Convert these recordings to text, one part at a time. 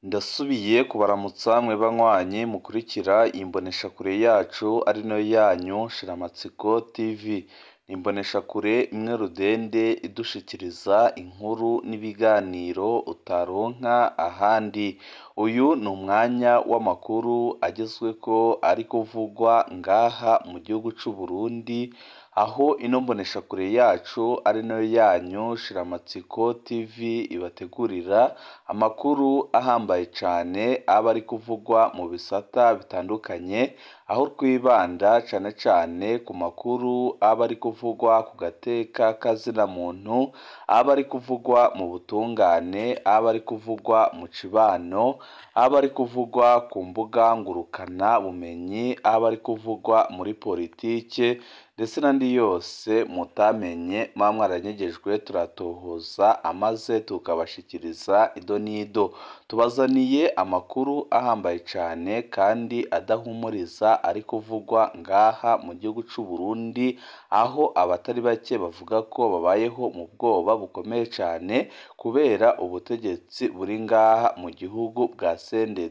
Ndasubiye kubaramutsa mwe banywanyi mukurikira imboneshakure yacu ari nayo yanyu Shiramatsiko TV. Ni imboneshakure imwe rudende idushikiriza inkuru n'ibiganiro utaronka ahandi. Uyu ni umwanya w'amakuru agezweko ari kuvugwa ngaha mu gihugu c'u Burundi, aho ino mboneshakure yacu ari nayo yanyu Shiramatsiko TV ibategurira amakuru ahambaye cane aba ari kuvugwa mu bisata bitandukanye, aho twibanda cane cane ku makuru aba ari kuvugwa ku gateka k'azina muntu, aba ari kuvugwa mu butungane, aba ari kuvugwa mu cibano, aba ari kuvugwa ku mbuga ngurukana bumenyi, aba ari kuvugwa muri politike ndetse n'andi yose mutamenye muba mwaranyegejwe turatohoza amaze tukabashikiriza ido n'ido. Tubazaniye amakuru ahambaye cane kandi adahumuriza ari kuvugwa ngaha mu gihugu c'u Burundi, aho abatari bake bavuga ko babayeho mu bwoba bukomeye cane kubera ubutegetsi buri ngaha mu gihugu bwa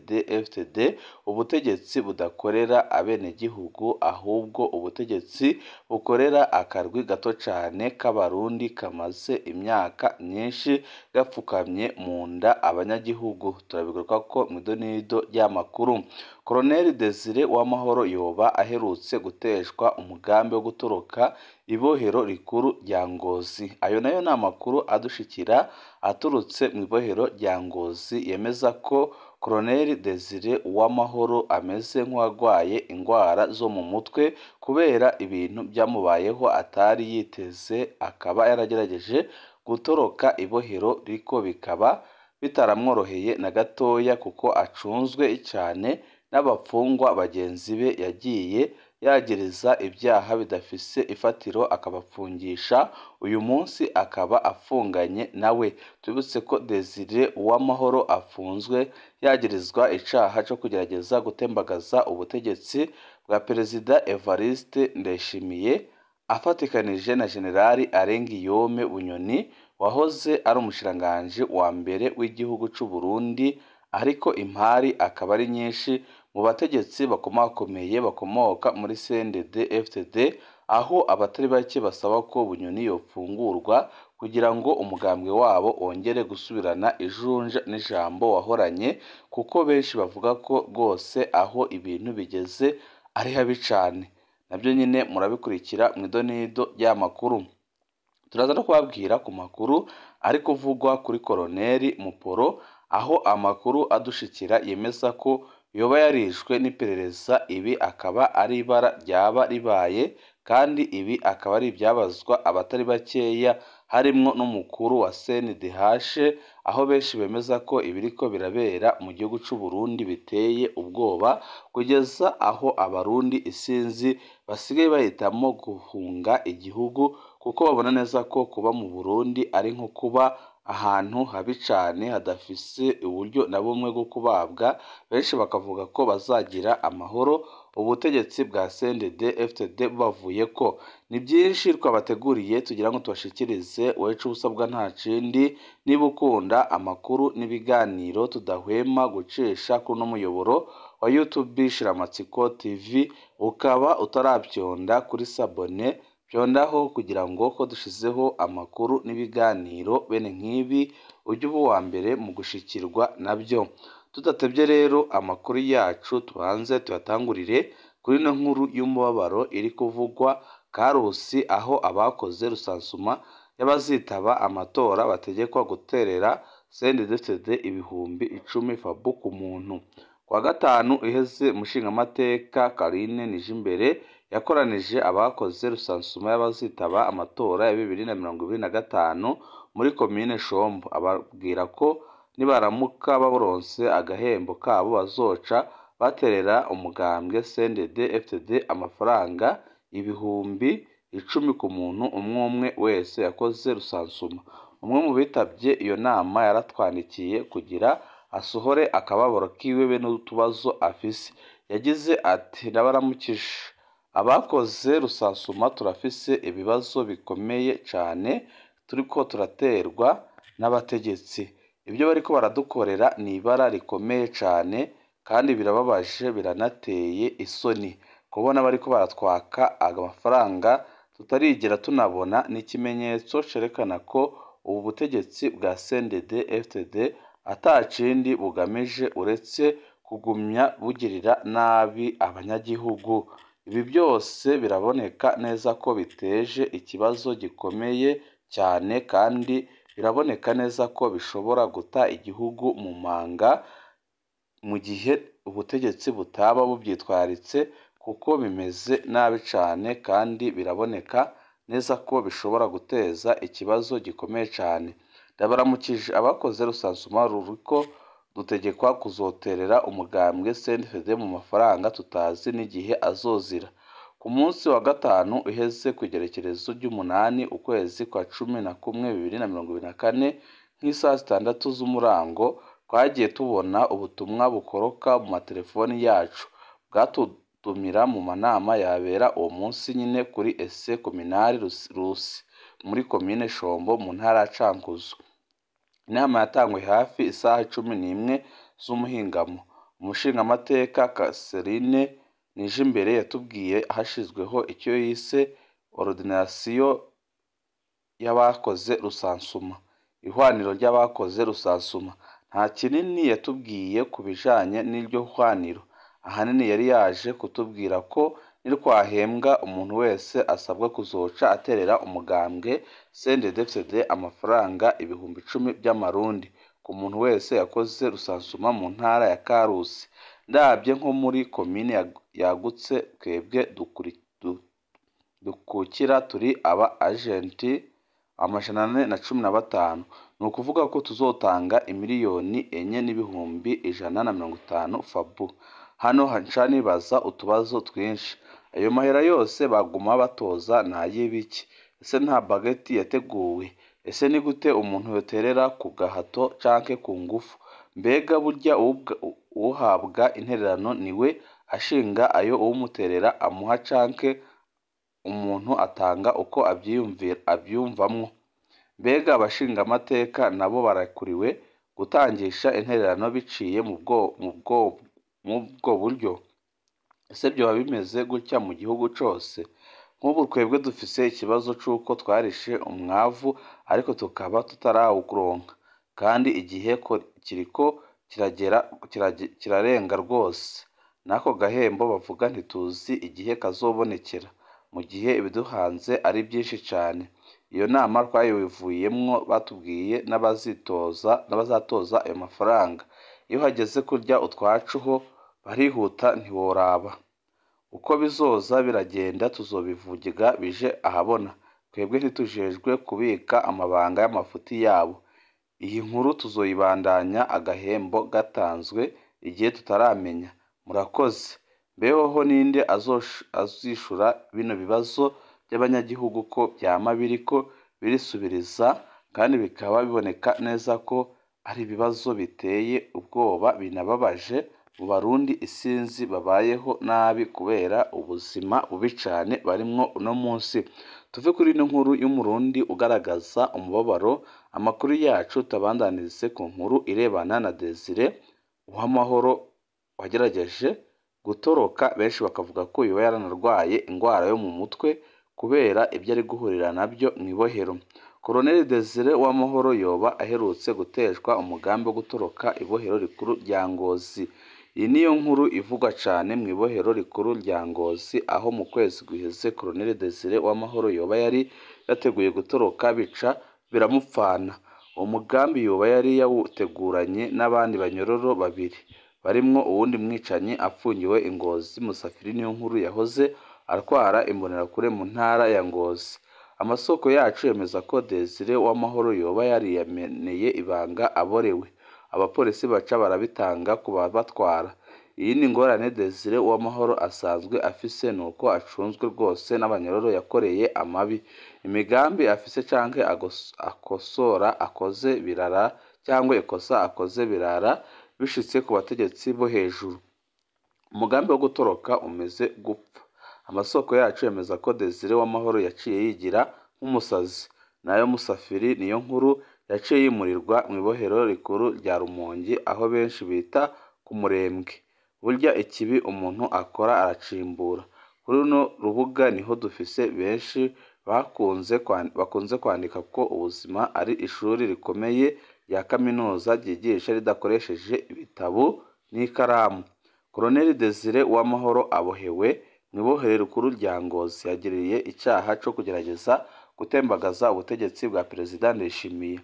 CNDD-FDD, ubutegetsi budakorera abenegihugu ahubwo ubutegetsi bukorera akarwi gato cane k'abarundi kamaze imyaka myinshi gapfukamye mu nda abanyagihugu. Turabigarukako mw'idonido ry'amakuru. Colonel Desire Uwamahoro yoba aherutse guteshwa umugambi wo gutoroka ibohero rikuru rya Ngozi. Ayo nayo ni amakuru adushikira aturutse mu ibohero rya Ngozi, yemeza ko Colonel Desire Uwamahoro ameze nk'uwarwaye ingwara zo mu mutwe kubera ibintu byamubayeho atari yiteze, akaba yaragerageje gutoroka ibohero ariko bikaba bitaramworoheye na gatoya kuko acunzwe cane n'abapfungwa bagenzi be yagiye yagiriza ibyaha bidafise ifatiro akabapfungisha, uyu munsi akaba afunganye nawe. Tubibutse ko Desire Uwamahoro afunzwe yagirizwa icaha co kugerageza gutembagaza ubutegetsi bwa Perezida Evariste Ndayishimiye afatikanije na Generali Arengiyome Bunyoni wahoze ari umushikiranganji wa mbere w'igihugu c'u Burundi, ariko impari akaba ari nyinshi mu bategetsi bakomakomeye bakomoka muri CNDD-FDD, aho abatari bake basaba ko Bunyoni yofungurwa kugira ngo umugambwe wabo wongere gusubirana ijunja n'ijambo wahoranye, kuko benshi bavuga ko rwose aho ibintu bigeze ari habi cane. Nabyo nyine murabikurikira mw'idonido ry'amakuru. Turaza no kubabwira ku makuru ari kuvugwa kuri Colonel Muporo, aho amakuru adushikira yemeza ko yoba yarishwe n'iperereza, ibi akaba ari ibara ryaba ribaye kandi ibi akaba ari ibyabazwa abatari bakeya harimwo n'umukuru wa CNDH, aho benshi bemeza ko ibiriko birabera mu gihugu c'u Burundi biteye ubwoba, kugeza aho abarundi isinzi basigaye bahitamo guhunga igihugu kuko babona neza ko kuba mu Burundi ari nko kuba ahantu habi cane hadafise uburyo na bumwe bwo kubabwa. Benshi bakavuga ko bazagira amahoro ubutegetsi bwa CNDD-FDD bubavuyeko. Ni byinshi twabateguriye tugira ngo tubashikirize, wowe ico usabwa nta kindi, niba ukunda amakuru n'ibiganiro tudahwema gucisha kuri uno muyoboro wa YouTube Shiramatsiko TV, ukaba utaravyonda kuri sabone, vyondaho kugira ngo ko dushizeho amakuru n'ibiganiro bene nk'ibi ujye uba uwa mbere mu gushikirwa nabyo. Tudatevye rero amakuru yacu tubanze tuyatangurire kuri ino nkuru y'umubabaro iri kuvugwa Karusi, aho abakoze rusansuma y'abazitaba amatora bategekwa guterera CNDD-FDD 10,000 fabu ku muntu. Kuwa gatanu iheze umushingamateka Carine Nijimbere yakoranije abakoze rusansuma y'abazitaba amatora ya 2025 muri komine Shombo, ababwira ko nibaramuka baronse agahembo kabo bazoca baterera umugambwe CNDD-FDD amafaranga 10,000 ku muntu umwe umwe wese yakoze rusansuma. Umwe mu bitavye iyo nama yaratwandikiye kugira asohore akababaro kiwe be n'utubazo afise. Yagize ati: ndabaramukije abakoze rusansuma, turafise ibibazo bikomeye cane turiko turaterwa n'abategetsi. Ibyo bariko baradukorera ni ibara rikomeye cane kandi birababaje, biranateye isoni kubona bariko baratwaka amafaranga tutarigera tunabona. Ni ikimenyetso cerekana ko ubu butegetsi bwa CNDD-FDD atakindi bugamije uretse kugumya bugirira nabi abanyagihugu. Ibi byose biraboneka neza ko biteje ikibazo gikomeye cyane, kandi biraboneka neza ko bishobora guta igihugu mu manga mu gihe ubutegetsi butaba bubyitwaritse, kuko bimeze nabi cane kandi biraboneka neza ko bishobora guteza ikibazo gikomeye cane. Ndabaramukije abakoze rusansuma ruriko dutegekwa kuzoterera umugambwe CNDD mu mafaranga tutazi n'igihe azozira. Ku munsi wa gatanu uheze kw'igerekerezo ry'umunani ukwezi kwa 11 2024 nk'isaha 6 z'umurango, twagiye tubona ubutumwa bukoroka mu matelefoni yacu bwatutumira mu manama yabera uwo munsi nyine kuri Ese Kominari Rusi muri komine Shombo mu ntara ya Cankuzo. Inama yatanguye hafi isaha 11 z'umuhingamo. Umushingamateka Catherine Nijimbere yatubwiye hashizweho icyo yise ordination y'abakoze rusansuma, ihwaniro ry'abakoze rusansuma. Nta kinini yatubwiye ku bijanye n'iryo hwaniro, ahanini yari yaje kutubwira ko nitwahembwa umuntu wese asabwa kuzoca aterera umugambwe CNDD-FDD amafaranga 10,000 by'amarundi ku muntu wese yakoze rusansuma mu ntara ya Karusi. Ndabye nko muri komine yagutse twebwe dukukira turi aba agenti 415, ni ukuvuga ko tuzotanga 4,150,000 fabu. Hano nca nibaza utubazo twinshi. Ayo mahera yose baguma batoza n'ay'ibiki? Ese nta bageti yateguwe? Ese ni gute umuntu yoterera ku gahato canke ku ngufu? Mbega burya uhabwa intererano niwe ashinga ayo uwumuterera amuha canke umuntu atanga uko avyiyumvamwo? Mbega abashingamateka nabo barakuriwe gutangisha intererano biciye mu bwo buryo? Ese vyoba bimeze gutya mu gihugu cose? Nk'ubu twebwe dufise ikibazo c'uko twarishe umwavu ariko tukaba tutarawuronka, kandi igihe kiriko kiragera kirarenga rwose. N'ako gahembo bavuga ntituzi igihe kazobonekera, mu gihe ibiduhanze ari byinshi cane. Iyo nama twayivuyemwo batubwiye n'abazatoza ayo mafaranga. Iyo hageze kurya utwacu ho barihuta ntiworaba. Uko bizoza biragenda tuzobivuga bije ahabona. Twebwe ntitujejwe kubika amabanga y'amafuti yabo. Iyi nkuru tuzoyibandanya agahembo gatanzwe igihe tutaramenya. Murakoze. Mbeho ninde azishura bino bibazo by'abanyagihugu ko vyama biriko birisubiriza, kandi bikaba biboneka neza ko ari ibibazo biteye ubwoba binababaje mu Barundi isinzi babayeho nabi kubera ubuzima bubi cane barimwo uno munsi. Tuve kuri ino nkuru y'umurundi ugaragaza umubabaro, amakuru yacu tabandanize ku nkuru irebana na Desire Uwamahoro wagerageje gutoroka, benshi bakavuga ko yoba yaranarwaye ingwara yo mu mutwe kubera ibyo ari guhurira nabyo mw'ibohero. Colonel Desire Uwamahoro yoba aherutse guteshwa umugambi wo gutoroka ibohero rikuru rya Ngozi. Iyi niyo nkuru ivugwa cane mw'ibohero rikuru rya Ngozi, aho mu kwezi guheze Colonel Desire Uwamahoro yoba yari yateguye gutoroka bica biramupfana. Uwo mugambi yoba yari yawuteguranye n'abandi banyororo babiri barimwo uwundi mwicanyi apfungiwe i Ngozi, Musafiri Niyonkuru yahoze atwara imbonerakure mu ntara ya Ngozi. Amasoko yacu yemeza ko Desire Uwamahoro yoba yariyameneye ibanga aborewe, abapolisi baca barabitanga ku babatwara. Iyi ni ingorane Desire Uwamahoro asanzwe afise, nuko acunzwe rwose n'abanyororo yakoreye amabi. Imigambi afise canke akosora akoze birara cyangwa ikosa akoze birara bishitse ku bategetsi bo hejuru. Umugambi wo gutoroka umeze gupfa. Amasoko yacu yemeza ko Desire Uwamahoro yaciye yigira nk'umusazi. Nayo Musafiri Niyonkuru Yaciye yimurirwa mw'ibohero rikuru rya Rumonge aho benshi bita ku Murembwe. Burya ikibi umuntu akora aracimbura. Kuri runo rubuga niho dufise benshi bakunze kwandika ko ubuzima ari ishuri rikomeye rya kaminuza ryigisha ridakoresheje ibitabo n'ikaramu. Colonel Desire Uwamahoro abohewe mw'ibohero rikuru rya Ngozi yagiriye icaha co kugerageza gutembagaza ubutegetsi bwa Perezida Ndayishimiye.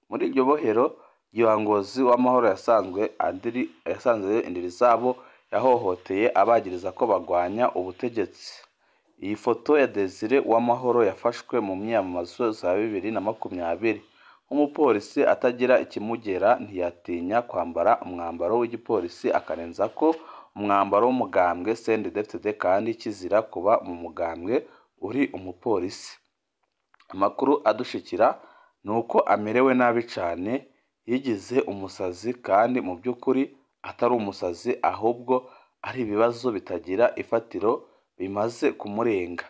Muri iryo bohero rya Ngozi, Uwamahoro yasanzeyo indiri zabo yahohoteye abagiriza ko bagwanya ubutegetsi. Iyi foto ya Desire Uwamahoro yafashwe mu myiyamamazo za 2020. Nk'umupolisi atagira ikimugera ntiyatinya kwambara umwambaro w'igipolisi akarenzako umwambaro w'umugambwe CNDD-FDD kandi kizira kuba mu mugambwe uri umupolisi. Amakuru adushikira ni uko amerewe nabi cane, yigize umusazi kandi mu by'ukuri atari umusazi ahubwo ari ibibazo bitagira ifatiro bimaze kumurenga.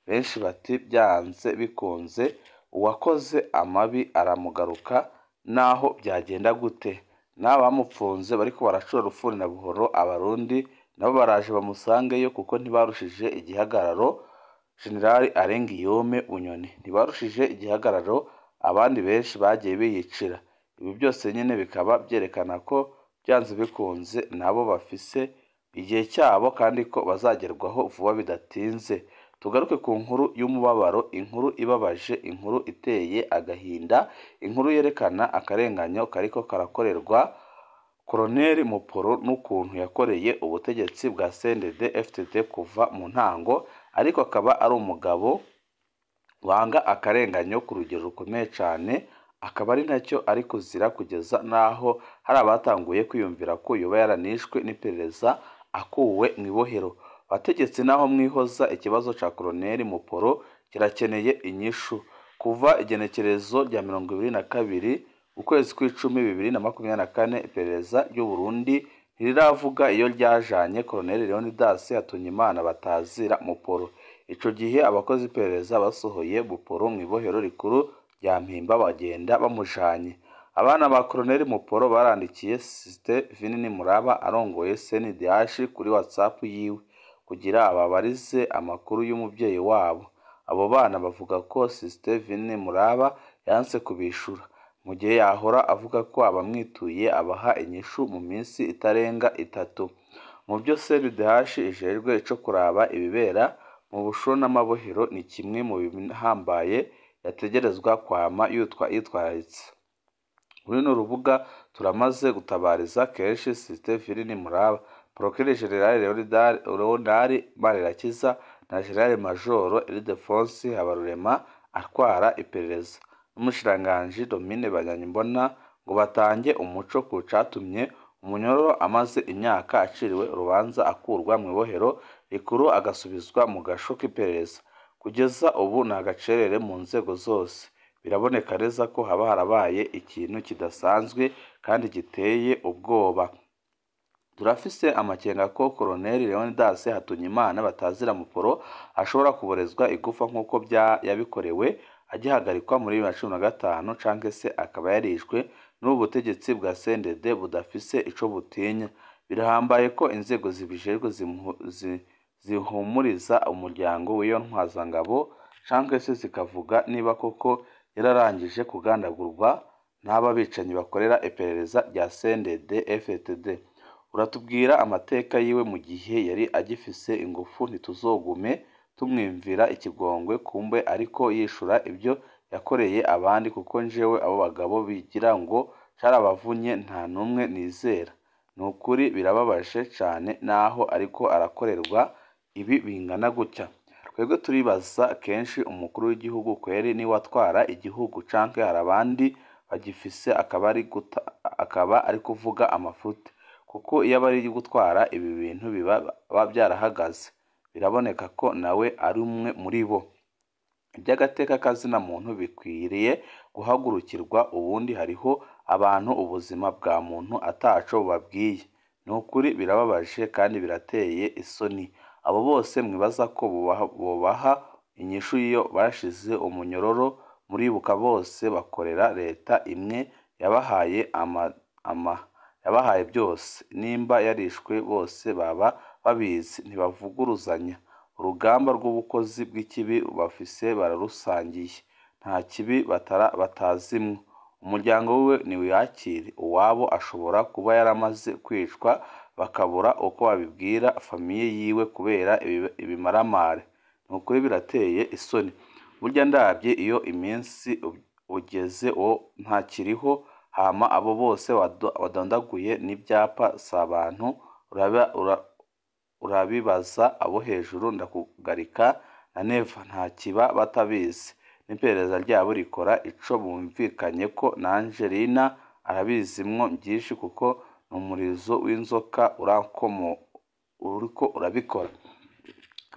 Benshi bati byanze bikunze uwakoze amabi aramugaruka naho byagenda gute. N'abamupfunze bariko baracura rufuni na buhoro Abarundi nabo baraje bamusangeyo kuko ntibarushije igihagararo General Arengiyome Bunyoni, ntibarushije igihagararo abandi benshi bagiye biyicira. Ibi byose nyene bikaba byerekana ko byanze bikunze nabo bafise igihe cyabo kandi ko bazagerwaho vuba bidatinze. Tugaruke ku nkuru y'umubabaro, inkuru ibabaje, inkuru iteye agahinda, inkuru yerekana akarenganyo kariko karakorerwa Colonel Muporo n'ukuntu yakoreye ubutegetsi bwa CNDD-FDD kuva mu ntango, ariko akaba ari umugabo wanga akarenganyo ku rugero rukomeye cane, akaba ari nacyo ari kuzira kugeza n'aho hari abatanguye kwiyumvira ko yoba yaranishwe n'iperereza akuwe mw'ibohero. Bategetsi naho mwihoza ikibazo ca Colonel Muporo kirakeneye inyishu. Kuva igenekerezo rya 22 ukwezi kw'icumi 2024 iperereza ry'u Burundi ntiriravuga iyo ryajanye Colonel Leonidas Hatungimana batazira Muporo. Ico gihe abakozi iperereza basohoye Muporo mw'ibohero rikuru rya Mpimba bagenda bamujanye. Abana ba Colonel Muporo barandikiye Steven Muraba arongoye CNDH kuri WhatsApp yiwe kugira ababarize amakuru y'umuvyeyi wabo. Abo bana bavuga ko Steven Muraba yanse kubishura, mu gihe yahora avuga ko abamwituye abaha inyishu mu minsi itarenga 3. Mu byo CNDH ijejwe ico kuraba ibibera mu busho n'amabohero ni kimwe mu bihambaye yategerezwa kwama yitwararitse. Kuri runo rubuga turamaze gutabariza kenshi Steven Muraba, Procureur General Leonard Manirakiza na General Major Ildefonse Habarurema atwara iperereza, n'umushikiranganji Domine Banyanyimbona ngo batange umuco ku catumye umunyororo amaze imyaka aciriwe urubanza akurwa mw'ibohero rikuru agasubizwa mu gasho k'iperereza. Kugeza ubu ni agacerere mu nzego zose. Biraboneka neza ko haba harabaye ikintu kidasanzwe kandi giteye ubwoba. Turafise amakenga ko Colonel Leonidas Hatungimana batazira Muporo ashobora kuborezwa igufa nk'uko yabikorewe agihagarikwa muri 2015 canke se akaba yarishwe n'ubu butegetsi bwa CNDD budafise ico butinya. Birahambaye ko inzego zibijejwe zihumuriza umuryango w'iyo ntwazangabo canke se zikavuga niba koko yararangije kugandagurwa n'aba bicanyi bakorera iperereza rya CNDD FDD. Uratubwira amateka yiwe mu gihe yari agifise ingufu, ntituzogume tumwimvira ikigongwe kumbe ariko yishura ibyo yakoreye abandi, kuko njewe abo bagabo bigira ngo carabavunye nta numwe nizera. Ni ukuri birababaje cane naho ariko arakorerwa ibi bingana gutya. Twebwe turibaza kenshi umukuru w'igihugu kweri niwe atwara igihugu canke hari abandi bagifise akaba ari kuvuga amafuti, kuko iyo aba ari gutwara ibi bintu biba byarahagaze. Biraboneka ko nawe ari umwe muri bo. Iby'agateka kazina muntu bikwiriye guhagurukirwa, ubundi hariho abantu ubuzima bwa muntu ataco bubabwiye. Ni ukuri birababaje kandi birateye isoni. Abo bose mwibaza ko bobaha inyishu iyo bashize umunyororo Muribuka bose bakorera leta imwe yabahaye yabahaye byose. Nimba yarishwe bose baba babizi, ntibavuguruzanya. Urugamba rw'ubukozi bw'ikibi bafise bararusangiye, nta kibi batazimwo. Umuryango wiwe niwiyakire, uwabo ashobora kuba yaramaze kwicwa bakabura uko babibwira famille yiwe kubera ibimaramare. Nukuri birateye isoni. Burya ndabye iyo iminsi ugeze uwo ntakiriho, hama abo bose wadondaguye n'ibyapa si abantu, urabibaza abo hejuru Ndakugarika na Neva ntakiba batabizi, n'iperereza ryabo rikora ico bumvikanyeko na Angelina arabizimwo vyinshi kuko n'umurizo w'inzoka uriko urabikora.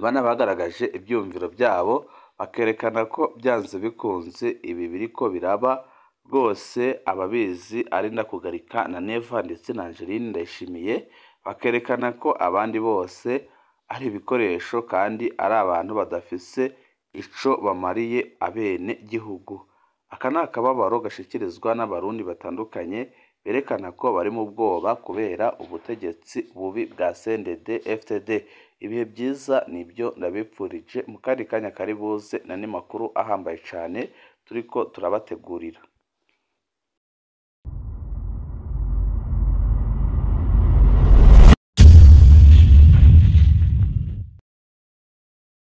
Bana bagaragaje ivyiyumviro vyabo bakerekana ko vyanze bikunze ibi biriko biraba rwose ababizi ari Ndakugarika na Neva ndetse na Angeline Ndayishimiye, bakerekana ko abandi bose ari ibikoresho kandi ari abantu badafise ico bamariye abene gihugu. Aka ni akababaro gashikirizwa n'abarundi batandukanye berekana ko bari mu bwoba kubera ubutegetsi bubi bwa CNDD FDD. Ibihe byiza nibyo ndabipfurije, mu kandi kanya kari buze n'andi makuru ahambaye cane turiko turabategurira.